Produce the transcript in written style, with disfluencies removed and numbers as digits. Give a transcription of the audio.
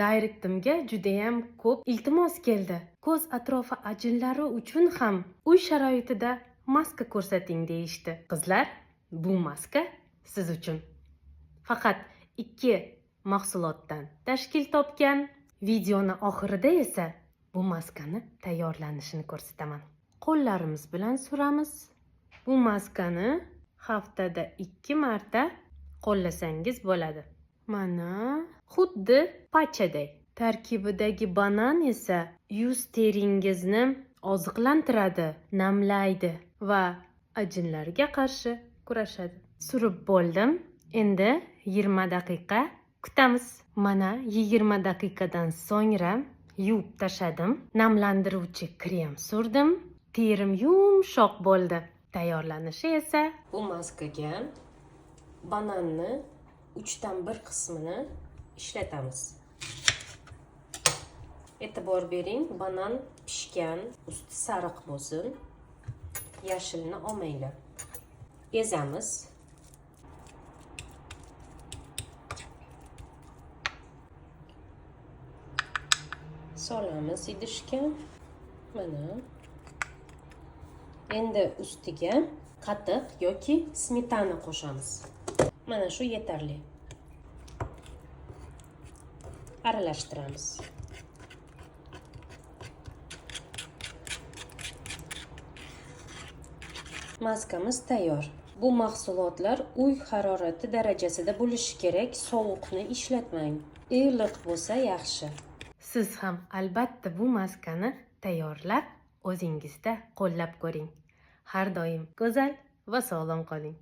Directimga judayam ko'p iltimos keldi. Ko'z atrofi ajinlari uchun ham uy sharoitida maska ko'rsating deyishdi. Qizlar, bu maska siz uchun. Faqat 2 mahsulotdan tashkil topgan. Videoni oxirida esa bu maskani tayyorlanishini ko'rsataman. Qo'llarimiz bilan suramiz. Bu maskani haftada 2 marta qo'llasangiz bo'ladi. Mana xuddi pachaday. Tarkibidagi banan esa yuz teringizni oziqlantiradi, namlaydi va ajinlarga qarshi kurashadi. Surib bo'ldim. Endi 20 daqiqa kutamiz. Mana 20 daqiqadan so'ngra yuvib tashladim. Namlantiruvchi krem surdim. Terim yumshoq bo'ldi. Tayyorlanishi esa bu maskaga bananni 1/3 qismini ishlatamiz. E'tibor bering, banan pishgan, usti sariq bo'lsin. Yashilni olmanglar. Ezamiz. Solamiz idishga. Mana. Endi ustiga qatiq yoki smetana qo'shamiz. Mana shu yetarli. Aralashtiramiz. Maskamiz tayyor. Bu mahsulotlar uy harorati darajasida bo'lishi kerak, sovuqni ishlatmang. Iliq bo'lsa yaxshi. Siz ham albatta bu maskani tayyorlab, o'zingizda qo'llab ko'ring. Har doim go'zal va sog'lom qoling.